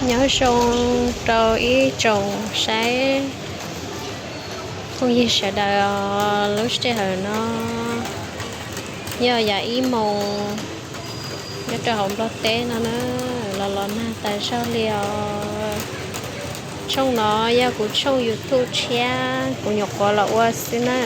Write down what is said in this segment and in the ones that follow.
Nyob zoo rau ib tsoom saib phooj ywg sawv daws, lub sij hawm no yog yav ib moos nyob rau hauv Nplog teb no na, los los nag tas zog li os. Tshooj no yog kuv tshooj YouTube tshiab kuv nyuam qhuav los ua xwb na.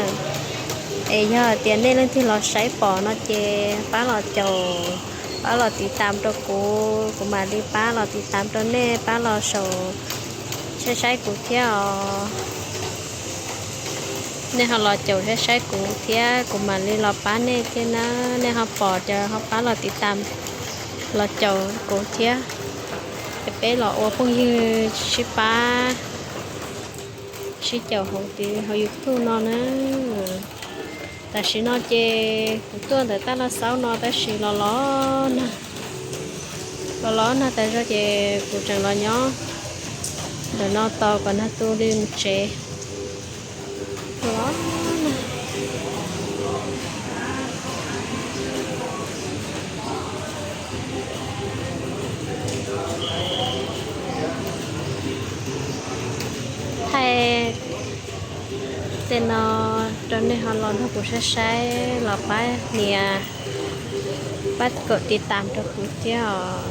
Es yog tias nej leej twg los saib pom no ces pab los caum, pab los tiv tam rau kuv, kuv mam li pab los tiv tam rau nej, pab los saum saib saib kuv thiab os. Nej ho los caum saib saib kuv thiab kuv mam li los pab nej thiab na. Nej ho pom ces ho pab los tiv tam, los caum kuv thiab. Es peb los ua phooj ywg sib pab sib caum hauv tiv hauv YouTube no na. Tam sim no ces kuv tuaj ntawm Taj Laj Xaub no tab sis los los nag, los los nag tas zog ces kuv tseem los nyob ntawm no tos kom nag tu li mus tsev. Los los nag. Thaij tej no rau nej ho los nrog kuv saib saib, los pab nias, pab kom tiv tam rau kuv thiab os.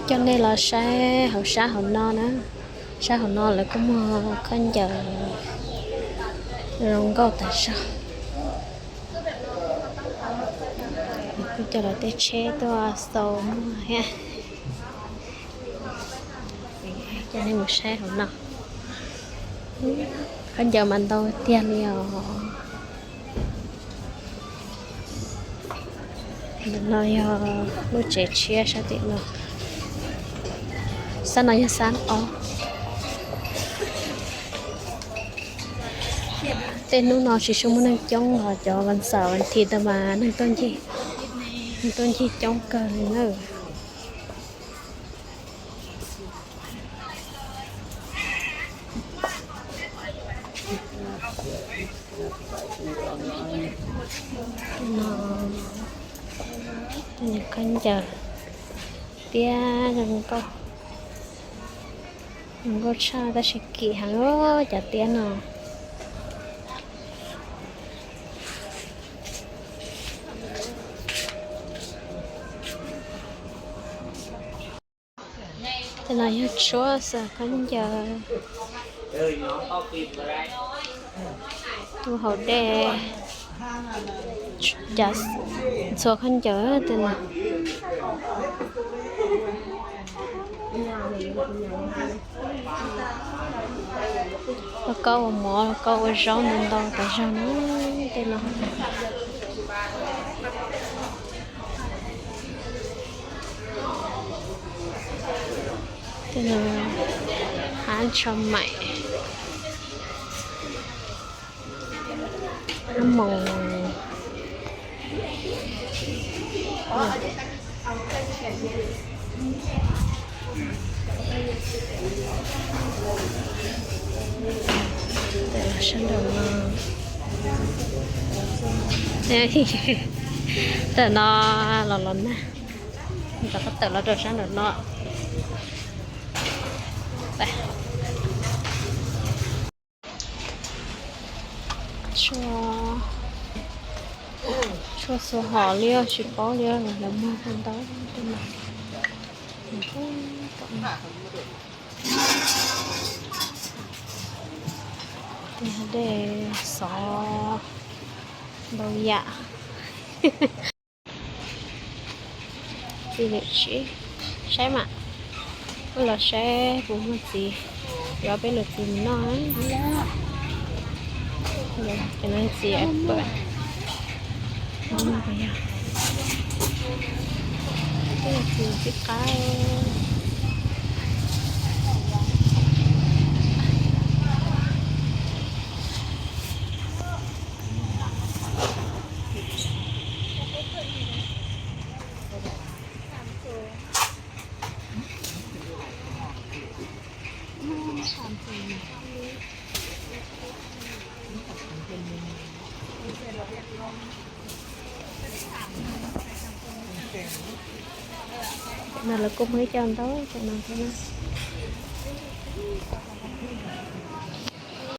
Coj nej los saib hauv sab hauv no na. Sab hauv no lawv kuj muag khaub ncaws zoo nkauj tas zog. Kuj coj lawv tej tsheb tuaj xaus muag thiab. Coj nej mus saib hauv no. Khaub ncaws mas ntau tiag li os. Ntawm no yog lub tsev tshiab sab tim no. Sab no yog sab ob. Tej hnub no tsis tshua muaj neeg coob los cov vas xaum vas thiv tau mas neeg tuaj ncig, neeg tuaj ncig coob kawg li na. No, khaub ncaws tiab zoo nkauj, zoo nkauj tshaj tab sis kim heev cov tiab no. Tej no yog tshuab xaws khaub ncaws, tu hauv dej, cav ntxhua khaub ncaws tej no. Lauj kaub ua mov, lauj kaub ua zaub ntau ntau tas zog na, tej no. Tej no hab tsho maim, hab moos. Sab nraum no, ntawm no los los nag, rov qab tawm los rau sab nraum no. Tshuaj xuas hom li tsis paub li, lawv muag ntau ntau. Dej xov ntau yam. Txiv lwm tsis saib mam, wb los saib puas muaj txiv, yuav peb lub txiv mus noj. Cov no txiv pam, peb lub txiv tib qab. No lawv kuj muaj ib co ntaub cov no thiab na.